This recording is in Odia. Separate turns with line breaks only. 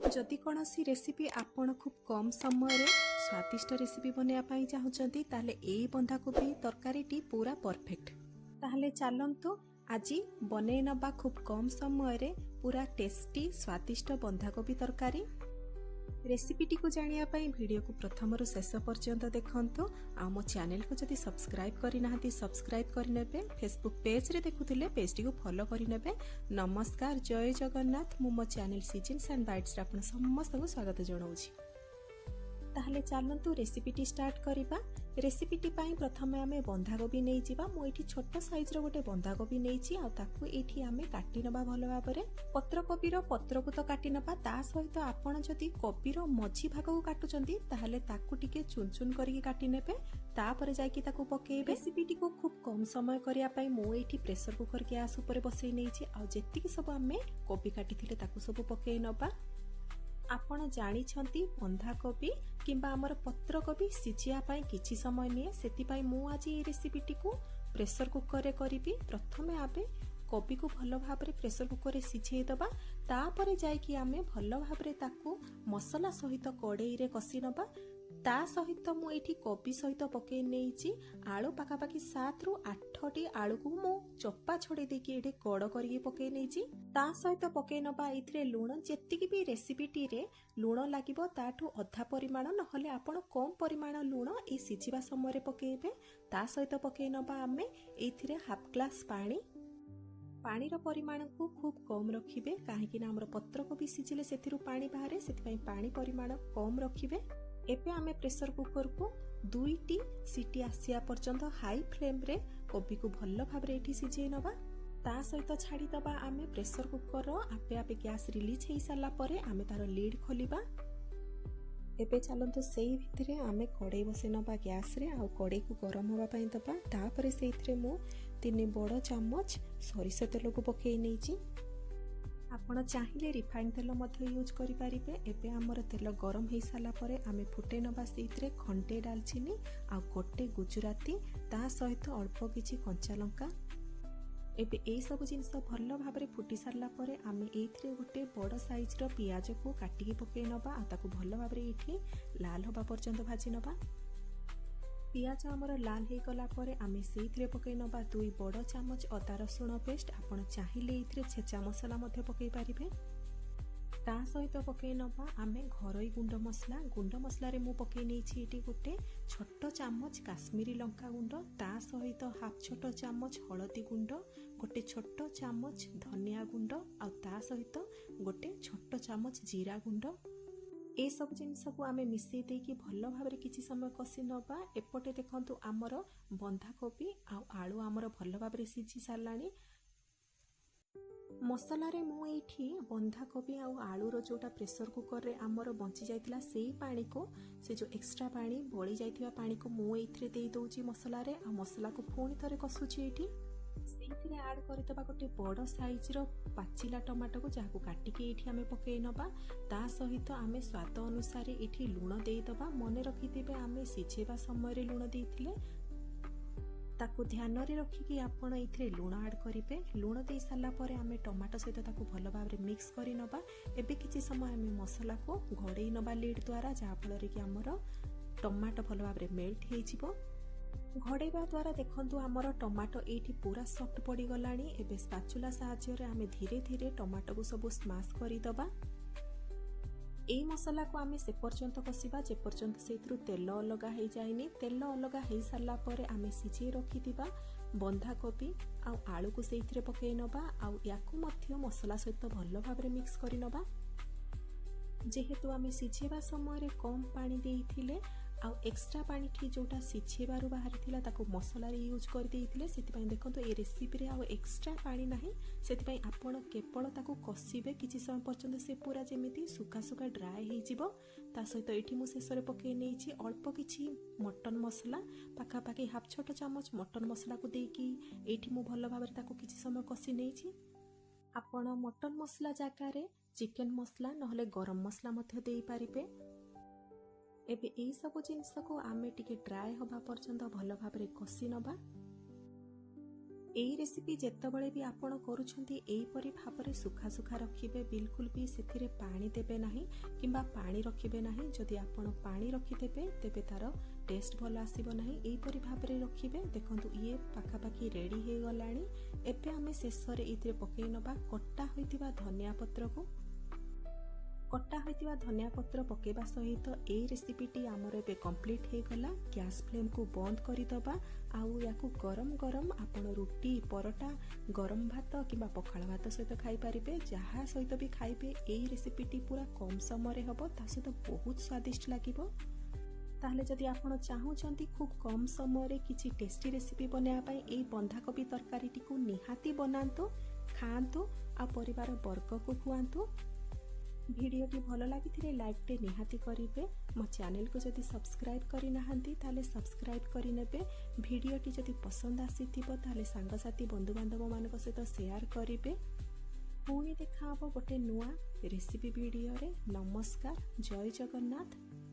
ଯଦି କୌଣସି ରେସିପି ଆପଣ ଖୁବ୍ କମ୍ ସମୟରେ ସ୍ୱାଦିଷ୍ଟ ରେସିପି ବନେଇବା ପାଇଁ ଚାହୁଁଛନ୍ତି, ତାହେଲେ ଏଇ ବନ୍ଧାକୋବି ତରକାରୀଟି ପୁରା ପରଫେକ୍ଟ। ତାହେଲେ ଚାଲନ୍ତୁ, ଆଜି ବନେଇ ନେବା ଖୁବ୍ କମ୍ ସମୟରେ ପୁରା ଟେଷ୍ଟି ସ୍ୱାଦିଷ୍ଟ ବନ୍ଧାକୋବି ତରକାରୀ। ରେସିପିଟିକୁ ଜାଣିବା ପାଇଁ ଭିଡ଼ିଓକୁ ପ୍ରଥମରୁ ଶେଷ ପର୍ଯ୍ୟନ୍ତ ଦେଖନ୍ତୁ। ଆଉ ମୋ ଚ୍ୟାନେଲକୁ ଯଦି ସବସ୍କ୍ରାଇବ୍ କରିନାହାନ୍ତି, ସବସ୍କ୍ରାଇବ୍ କରିନେବେ। ଫେସବୁକ୍ ପେଜ୍ରେ ଦେଖୁଥିଲେ ପେଜ୍ଟିକୁ ଫଲୋ କରିନେବେ। ନମସ୍କାର, ଜୟ ଜଗନ୍ନାଥ। ମୁଁ ମୋ ଚ୍ୟାନେଲ ସିଜନ୍ସ ଆଣ୍ଡ ବାଇଟ୍ସରେ ଆପଣ ସମସ୍ତଙ୍କୁ ସ୍ୱାଗତ ଜଣାଉଛି। ତାହେଲେ ଚାଲନ୍ତୁ, ରେସିପିଟି ଷ୍ଟାର୍ଟ କରିବା। ରେସିପିଟି ପାଇଁ ପ୍ରଥମେ ଆମେ ବନ୍ଧାକୋବି ନେଇଯିବା। ମୁଁ ଏଇଠି ଛୋଟ ସାଇଜର ଗୋଟେ ବନ୍ଧାକୋବି ନେଇଛି ଆଉ ତାକୁ ଏଇଠି ଆମେ କାଟି ନେବା ଭଲ ଭାବରେ। ପତ୍ରକୋବିର ପତ୍ରକୁ ତ କାଟି ନେବା, ତା ସହିତ ଆପଣ ଯଦି କୋବିର ମଝି ଭାଗକୁ କାଟୁଛନ୍ତି, ତାହେଲେ ତାକୁ ଟିକେ ଚୁନ ଚୁନ କରିକି କାଟି ନେବେ, ତାପରେ ଯାଇକି ତାକୁ ପକେଇବେ। ରେସିପିଟିକୁ ଖୁବ୍ କମ୍ ସମୟ କରିବା ପାଇଁ ମୁଁ ଏଇଠି ପ୍ରେସର କୁକର ଗ୍ୟାସ୍ ଉପରେ ବସେଇ ନେଇଛି ଆଉ ଯେତିକି ସବୁ ଆମେ କୋବି କାଟିଥିଲେ, ତାକୁ ସବୁ ପକେଇ ନେବା। ଆପଣ ଜାଣିଛନ୍ତି, ବନ୍ଧାକୋବି କିମ୍ବା ଆମର ପତ୍ରକୋବି ସିଝିବା ପାଇଁ କିଛି ସମୟ ନିଏ। ସେଥିପାଇଁ ମୁଁ ଆଜି ଏଇ ରେସିପିଟିକୁ ପ୍ରେସର କୁକରରେ କରିବି। ପ୍ରଥମେ ଆମେ କୋବିକୁ ଭଲ ଭାବରେ ପ୍ରେସର କୁକରରେ ସିଝେଇ ଦେବା, ତାପରେ ଯାଇକି ଆମେ ଭଲ ଭାବରେ ତାକୁ ମସଲା ସହିତ କଡ଼େଇରେ କଷି ନେବା। ତା ସହିତ ମୁଁ ଏଇଠି କୋବି ସହିତ ପକେଇ ନେଇଛି ଆଳୁ। ପାଖାପାଖି 7ରୁ 8ଟି ଆଳୁକୁ ମୁଁ ଚୋପା ଛଡ଼େଇ ଦେଇକି ଏଇଠି କଡ଼ କରିକି ପକେଇ ନେଇଛି। ତା ସହିତ ପକେଇ ନେବା ଏଇଥିରେ ଲୁଣ। ଯେତିକି ବି ରେସିପିଟିରେ ଲୁଣ ଲାଗିବ, ତାଠୁ ଅଧା ପରିମାଣ, ନହେଲେ ଆପଣ କମ୍ ପରିମାଣ ଲୁଣ ଏଇ ସିଝିବା ସମୟରେ ପକେଇବେ। ତା ସହିତ ପକେଇ ନେବା ଆମେ ଏଇଥିରେ ହାଫ୍ ଗ୍ଲାସ୍ ପାଣି। ପାଣିର ପରିମାଣକୁ ଖୁବ୍ କମ୍ ରଖିବେ, କାହିଁକି ନା ଆମର ପତ୍ରକୋବି ସିଝିଲେ ସେଥିରୁ ପାଣି ବାହାରେ। ସେଥିପାଇଁ ପାଣି ପରିମାଣ କମ୍ ରଖିବେ। ଏବେ ଆମେ ପ୍ରେସର କୁକରକୁ ଦୁଇଟି ସିଟି ଆସିବା ପର୍ଯ୍ୟନ୍ତ ହାଇ ଫ୍ଲେମ୍ରେ କୋବିକୁ ଭଲ ଭାବରେ ଏଇଠି ସିଝେଇ ନେବା। ତା ସହିତ ଛାଡ଼ିଦେବା ଆମେ। ପ୍ରେସର କୁକରର ଆପେ ଆପେ ଗ୍ୟାସ୍ ରିଲିଜ୍ ହେଇସାରିଲା ପରେ ଆମେ ତାର ଲିଡ୍ ଖୋଲିବା। ଏବେ ଚାଲନ୍ତୁ, ସେଇ ଭିତରେ ଆମେ କଡ଼େଇ ବସେଇ ନେବା ଗ୍ୟାସ୍ରେ ଆଉ କଡ଼େଇକୁ ଗରମ ହେବା ପାଇଁ ଦେବା। ତାପରେ ସେଇଥିରେ ମୁଁ 3 ବଡ଼ ଚାମଚ ସୋରିଷ ତେଲକୁ ପକେଇ ନେଇଛି। ଆପଣ ଚାହିଁଲେ ରିଫାଇନ୍ ତେଲ ମଧ୍ୟ ୟୁଜ୍ କରିପାରିବେ। ଏବେ ଆମର ତେଲ ଗରମ ହେଇସାରିଲା ପରେ ଆମେ ଫୁଟେଇ ନେବା ସେଇଥିରେ ଖଣ୍ଡେ ଡାଲଚିନି ଆଉ ଗୋଟେ ଗୁଜୁରାତି, ତା ସହିତ ଅଳ୍ପ କିଛି କଞ୍ଚା ଲଙ୍କା। ଏବେ ଏଇସବୁ ଜିନିଷ ଭଲ ଭାବରେ ଫୁଟି ସାରିଲା ପରେ ଆମେ ଏଇଥିରେ ଗୋଟେ ବଡ଼ ସାଇଜ୍ର ପିଆଜକୁ କାଟିକି ପକେଇ ନେବା ଆଉ ତାକୁ ଭଲ ଭାବରେ ଏଇଠି ଲାଲ ହେବା ପର୍ଯ୍ୟନ୍ତ ଭାଜି ନେବା। ପିଆଜ ଆମର ଲାଲ ହେଇଗଲା ପରେ ଆମେ ସେଇଥିରେ ପକେଇ ନେବା 2 ବଡ଼ ଚାମଚ ଅଦା ରସୁଣ ପେଷ୍ଟ। ଆପଣ ଚାହିଁଲେ ଏଇଥିରେ ଛେଚା ମସଲା ମଧ୍ୟ ପକେଇ ପାରିବେ। ତା ସହିତ ପକେଇ ନେବା ଆମେ ଘରୋଇ ଗୁଣ୍ଡ ମସଲା। ଗୁଣ୍ଡ ମସଲାରେ ମୁଁ ପକେଇ ନେଇଛି ଏଇଠି ଗୋଟେ ଛୋଟ ଚାମଚ କାଶ୍ମୀରୀ ଲଙ୍କା ଗୁଣ୍ଡ, ତା ସହିତ ହାଫ୍ ଛୋଟ ଚାମଚ ହଳଦୀ ଗୁଣ୍ଡ, ଗୋଟେ ଛୋଟ ଚାମଚ ଧନିଆ ଗୁଣ୍ଡ ଆଉ ତା ସହିତ ଗୋଟେ ଛୋଟ ଚାମଚ ଜିରା ଗୁଣ୍ଡ। ଏସବୁ ଜିନିଷକୁ ଆମେ ମିଶାଇ ଦେଇକି ଭଲ ଭାବରେ କିଛି ସମୟ କଷି ନେବା। ଏପଟେ ଦେଖନ୍ତୁ, ଆମର ବନ୍ଧାକୋବି ଆଉ ଆଳୁ ଆମର ଭଲ ଭାବରେ ସିଝି ସାରିଲାଣି। ମସଲାରେ ମୁଁ ଏଇଠି ବନ୍ଧାକୋବି ଆଉ ଆଳୁର ଯେଉଁଟା ପ୍ରେସର କୁକରରେ ଆମର ବଞ୍ଚି ଯାଇଥିଲା, ସେଇ ପାଣିକୁ, ସେ ଯେଉଁ ଏକ୍ସଟ୍ରା ପାଣି ବଳି ଯାଇଥିବା ପାଣିକୁ ମୁଁ ଏଇଥିରେ ଦେଇ ଦେଉଛି ମସଲାରେ ଆଉ ମସଲାକୁ ପୁଣି ଥରେ କଷୁଛି ଏଇଠି। ସେଇଥିରେ ଆଡ଼୍ କରିଦେବା ଗୋଟେ ବଡ଼ ସାଇଜ୍ର ପାଚିଲା ଟମାଟୋକୁ, ଯାହାକୁ କାଟିକି ଏଇଠି ଆମେ ପକେଇ ନେବା। ତା ସହିତ ଆମେ ସ୍ୱାଦ ଅନୁସାରେ ଏଇଠି ଲୁଣ ଦେଇଦେବା। ମନେ ରଖିଥିବେ, ଆମେ ସିଝେଇବା ସମୟରେ ଲୁଣ ଦେଇଥିଲେ, ତାକୁ ଧ୍ୟାନରେ ରଖିକି ଆପଣ ଏଇଥିରେ ଲୁଣ ଆଡ଼୍ କରିବେ। ଲୁଣ ଦେଇ ସାରିଲା ପରେ ଆମେ ଟମାଟୋ ସହିତ ତାକୁ ଭଲ ଭାବରେ ମିକ୍ସ କରି ନେବା। ଏବେ କିଛି ସମୟ ଆମେ ମସଲାକୁ ଘୋଡ଼େଇ ନେବା ଲିଡ୍ ଦ୍ୱାରା, ଯାହାଫଳରେ କି ଆମର ଟମାଟୋ ଭଲ ଭାବରେ ମେଲ୍ଟ ହେଇଯିବ। ଘୋଡ଼େଇବା ଦ୍ୱାରା ଦେଖନ୍ତୁ, ଆମର ଟମାଟୋ ଏଇଠି ପୁରା ସଫ୍ଟ ପଡ଼ିଗଲାଣି। ଏବେ ସ୍ପାଚୁଲା ସାହାଯ୍ୟରେ ଆମେ ଧୀରେ ଧୀରେ ଟମାଟୋକୁ ସବୁ ସ୍ମାସ୍ କରିଦେବା। ଏଇ ମସଲାକୁ ଆମେ ସେ ପର୍ଯ୍ୟନ୍ତ କଷିବା, ଯେପର୍ଯ୍ୟନ୍ତ ସେଇଥିରୁ ତେଲ ଅଲଗା ହେଇଯାଇନି। ତେଲ ଅଲଗା ହେଇସାରିଲା ପରେ ଆମେ ସିଝେଇ ରଖିଥିବା ବନ୍ଧାକୋବି ଆଉ ଆଳୁକୁ ସେଇଥିରେ ପକେଇ ନେବା ଆଉ ୟାକୁ ମଧ୍ୟ ମସଲା ସହିତ ଭଲ ଭାବରେ ମିକ୍ସ କରି ନେବା। ଯେହେତୁ ଆମେ ସିଝେଇବା ସମୟରେ କମ୍ ପାଣି ଦେଇଥିଲେ ଆଉ ଏକ୍ସଟ୍ରା ପାଣିଟି ଯେଉଁଟା ସିଝେଇବାରୁ ବାହାରିଥିଲା, ତାକୁ ମସଲାରେ ୟୁଜ୍ କରିଦେଇଥିଲେ, ସେଥିପାଇଁ ଦେଖନ୍ତୁ, ଏ ରେସିପିରେ ଆଉ ଏକ୍ସଟ୍ରା ପାଣି ନାହିଁ। ସେଥିପାଇଁ ଆପଣ କେବଳ ତାକୁ କଷିବେ କିଛି ସମୟ ପର୍ଯ୍ୟନ୍ତ, ସେ ପୁରା ଯେମିତି ଶୁଖା ଶୁଖା ଡ୍ରାଏ ହେଇଯିବ। ତା ସହିତ ଏଇଠି ମୁଁ ଶେଷରେ ପକେଇ ନେଇଛି ଅଳ୍ପ କିଛି ମଟନ ମସଲା। ପାଖାପାଖି ହାଫ୍ ଛୋଟ ଚାମଚ ମଟନ ମସଲାକୁ ଦେଇକି ଏଇଠି ମୁଁ ଭଲ ଭାବରେ ତାକୁ କିଛି ସମୟ କଷି ନେଇଛି। ଆପଣ ମଟନ ମସଲା ଜାଗାରେ ଚିକେନ ମସଲା ନହେଲେ ଗରମ ମସଲା ମଧ୍ୟ ଦେଇପାରିବେ। ଏବେ ଏଇସବୁ ଜିନିଷକୁ ଆମେ ଟିକେ ଡ୍ରାଏ ହେବା ପର୍ଯ୍ୟନ୍ତ ଭଲ ଭାବରେ କଷି ନେବା। ଏଇ ରେସିପି ଯେତେବେଳେ ବି ଆପଣ କରୁଛନ୍ତି, ଏହିପରି ଭାବରେ ଶୁଖା ଶୁଖା ରଖିବେ। ବିଲକୁଲ ବି ସେଥିରେ ପାଣି ଦେବେ ନାହିଁ କିମ୍ବା ପାଣି ରଖିବେ ନାହିଁ। ଯଦି ଆପଣ ପାଣି ରଖିଦେବେ, ତେବେ ତା'ର ଟେଷ୍ଟ ଭଲ ଆସିବ ନାହିଁ। ଏହିପରି ଭାବରେ ରଖିବେ। ଦେଖନ୍ତୁ, ଇଏ ପାଖାପାଖି ରେଡ଼ି ହେଇଗଲାଣି। ଏବେ ଆମେ ଶେଷରେ ଏଇଥିରେ ପକାଇ ନେବା କଟା ହୋଇଥିବା ଧନିଆ ପତ୍ରକୁ। କଟା ହୋଇଥିବା ଧନିଆ ପତ୍ର ପକାଇବା ସହିତ ଏଇ ରେସିପିଟି ଆମର ଏବେ କମ୍ପ୍ଲିଟ୍ ହେଇଗଲା। ଗ୍ୟାସ୍ ଫ୍ଲେମ୍କୁ ବନ୍ଦ କରିଦେବା ଆଉ ୟାକୁ ଗରମ ଗରମ ଆପଣ ରୁଟି, ପରଟା, ଗରମ ଭାତ କିମ୍ବା ପଖାଳ ଭାତ ସହିତ ଖାଇପାରିବେ। ଯାହା ସହିତ ବି ଖାଇବେ, ଏଇ ରେସିପିଟି ପୁରା କମ୍ ସମୟରେ ହେବ, ତା ସହିତ ବହୁତ ସ୍ୱାଦିଷ୍ଟ ଲାଗିବ। ତାହେଲେ ଯଦି ଆପଣ ଚାହୁଁଛନ୍ତି ଖୁବ୍ କମ୍ ସମୟରେ କିଛି ଟେଷ୍ଟି ରେସିପି ବନାଇବା ପାଇଁ, ଏଇ ବନ୍ଧାକୋବି ତରକାରୀଟିକୁ ନିହାତି ବନାନ୍ତୁ, ଖାଆନ୍ତୁ ଆଉ ପରିବାର ବର୍ଗକୁ ଖୁଆନ୍ତୁ। ଭିଡ଼ିଓଟି ଭଲ ଲାଗିଥିଲେ ଲାଇକ୍ଟେ ନିହାତି କରିବେ। ମୋ ଚ୍ୟାନେଲକୁ ଯଦି ସବସ୍କ୍ରାଇବ୍ କରିନାହାନ୍ତି, ତାହେଲେ ସବସ୍କ୍ରାଇବ୍ କରିନେବେ। ଭିଡ଼ିଓଟି ଯଦି ପସନ୍ଦ ଆସିଥିବ, ତାହେଲେ ସାଙ୍ଗସାଥି, ବନ୍ଧୁବାନ୍ଧବମାନଙ୍କ ସହିତ ସେୟାର କରିବେ। ପୁଣି ଦେଖା ହେବ ଗୋଟେ ନୂଆ ରେସିପି ଭିଡ଼ିଓରେ। ନମସ୍କାର, ଜୟ ଜଗନ୍ନାଥ।